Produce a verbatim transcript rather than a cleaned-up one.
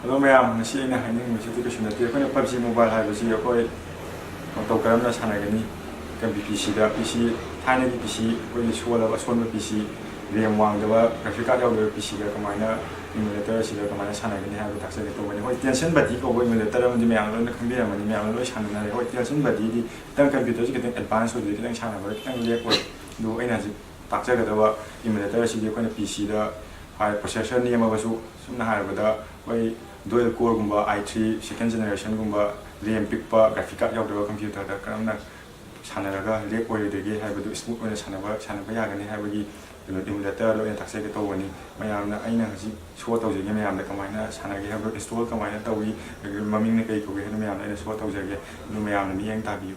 Hello ꯃꯌꯥꯝ, ꯉꯁꯤ ꯑꯩꯅ ꯍꯥꯏꯅꯤꯡꯉꯤꯕꯁꯤꯗꯤ ꯀꯩꯁꯨ ꯅꯠꯇꯦ꯫ ꯑꯩꯈꯣꯏꯅ ꯄꯞꯖꯤ ꯃꯣꯕꯥꯏꯜ ꯍꯥꯏꯕꯁꯤ ꯑꯩꯈꯣꯏ ꯃꯇꯧ ꯀꯔꯝꯅ ꯁꯥꯟꯅꯒꯅꯤ? ꯄꯤ ꯁꯤꯗ, ꯄꯤ ꯁꯤ, ꯊꯥꯏꯅꯒꯤ ꯄꯤ ꯁꯤ, ꯑꯩꯈꯣꯏꯒꯤ ꯁꯣꯜꯂꯕ ꯑꯁꯣꯟꯕ ꯄꯤ ꯁꯤ, ꯔꯦꯝ ꯋꯥꯡꯗꯕ, ꯒ꯭ꯔꯥꯐꯤꯛ ꯀꯥꯔꯗ ꯌꯥꯎꯗꯕ ꯄꯤ ꯁꯤꯗ ꯀꯃꯥꯏꯅ ꯏꯃꯨꯂꯦꯇꯔ ꯑꯁꯤꯗ ꯀꯃꯥꯏꯅ ꯁꯥꯟꯅꯒꯅꯤ ꯍꯥꯏꯕꯗꯨ ꯇꯥꯛꯆꯒꯦ ꯇꯧꯕꯅꯤ꯫ ꯍꯣꯏ, ꯇꯦꯟꯁꯟ ꯕꯗꯤ ꯀꯧꯕ ꯏꯃꯨꯂꯦꯇꯔ ꯑꯃꯗꯤ ꯃꯌꯥꯝ ꯂꯣꯏꯅ ꯈꯪꯕꯤꯔꯝꯃꯅꯤ, ꯃꯌꯥꯝꯅ ꯂꯣꯏ ꯁꯥꯟꯅꯅꯔꯦ꯫ ꯍꯣꯏ, ꯇꯦꯟꯁꯟ ꯕꯗꯤꯗꯤ ꯈꯤꯇꯪ ꯀꯝꯄ꯭ꯌꯨꯇꯔꯁꯤ ꯈꯤꯇꯪ ꯑꯦꯗꯚꯥꯟꯁ ꯑꯣꯏꯗꯣꯏ, ꯈꯤꯇꯪ ꯁꯥꯟꯅꯕꯗ ꯈꯤꯇꯪ ꯂꯦꯛ ꯑꯣꯏ꯫ ꯑꯗꯨ ꯑꯩꯅ ꯍꯧꯖꯤꯛ ꯇꯥꯛꯆꯒꯗꯕ ꯏꯃꯨꯂꯦꯇꯔ ꯑꯁꯤꯗꯤ ꯑꯩꯈꯣꯏꯅ ꯄꯤ ꯁꯤꯗ ꯍꯥꯏ ꯄ꯭ꯔꯣꯁꯦꯁꯔ ꯅꯦꯝꯃꯕꯁꯨ, ꯁꯝꯅ ꯍꯥꯏꯔꯕꯗ ꯑꯩꯈꯣꯏ ꯗꯨꯑꯦꯜ ꯀꯣꯔꯒꯨꯝꯕ, ꯑꯥꯏ ꯊ꯭ꯔꯤ ꯁꯦꯀꯦꯟ ꯖꯦꯅꯦꯔꯦꯁꯟꯒꯨꯝꯕ, ꯔꯦꯝ ꯄꯤꯛꯄ, ꯒ꯭ꯔꯥꯐꯤꯛ ꯀꯥꯔꯗ ꯌꯥꯎꯗꯕ ꯀꯝꯄ꯭ꯌꯨꯇꯔꯗ ꯀꯔꯝꯅ ꯁꯥꯟꯅꯔꯒ ꯂꯦꯛ ꯑꯣꯏꯔꯣꯏꯗꯒꯦ ꯍꯥꯏꯕꯗꯨ, ꯁ꯭ꯃꯨꯠ ꯑꯣꯏꯅ ꯁꯥꯟꯅꯕ, ꯁꯥꯟꯅꯕ ꯌꯥꯒꯅꯤ ꯍꯥꯏꯕꯒꯤ ꯀꯩꯅꯣ, ꯏꯃꯨꯂꯦꯇꯔꯗꯣ ꯑꯩꯅ ꯇꯥꯛꯆꯒꯦ ꯇꯧꯕꯅꯤ꯫ ꯃꯌꯥꯝꯅ, ꯑꯩꯅ ꯍꯧꯖꯤꯛ ꯁꯣ ꯇꯧꯖꯒꯦ ꯃꯌꯥꯝꯗ, ꯀꯃꯥꯏꯅ ꯁꯥꯟꯅꯒꯦ ꯍꯥꯏꯕꯗꯣ, ꯏꯟꯁꯇꯣꯜ ꯀꯃꯥꯏꯅ ꯇꯧꯏ, ꯑꯗꯒꯤ ꯃꯃꯤꯡꯅ ꯀꯩ ꯀꯧꯒꯦ ꯍꯥꯏꯕꯗꯣ ꯃꯌꯥꯝꯗ ꯑꯩꯅ ꯁꯣ ꯇꯧꯖꯒꯦ꯫ ꯑꯗꯨ ꯃꯌꯥꯝꯅ ꯃꯤꯠꯌꯦꯡ ꯇꯥꯕꯤꯌꯨ꯫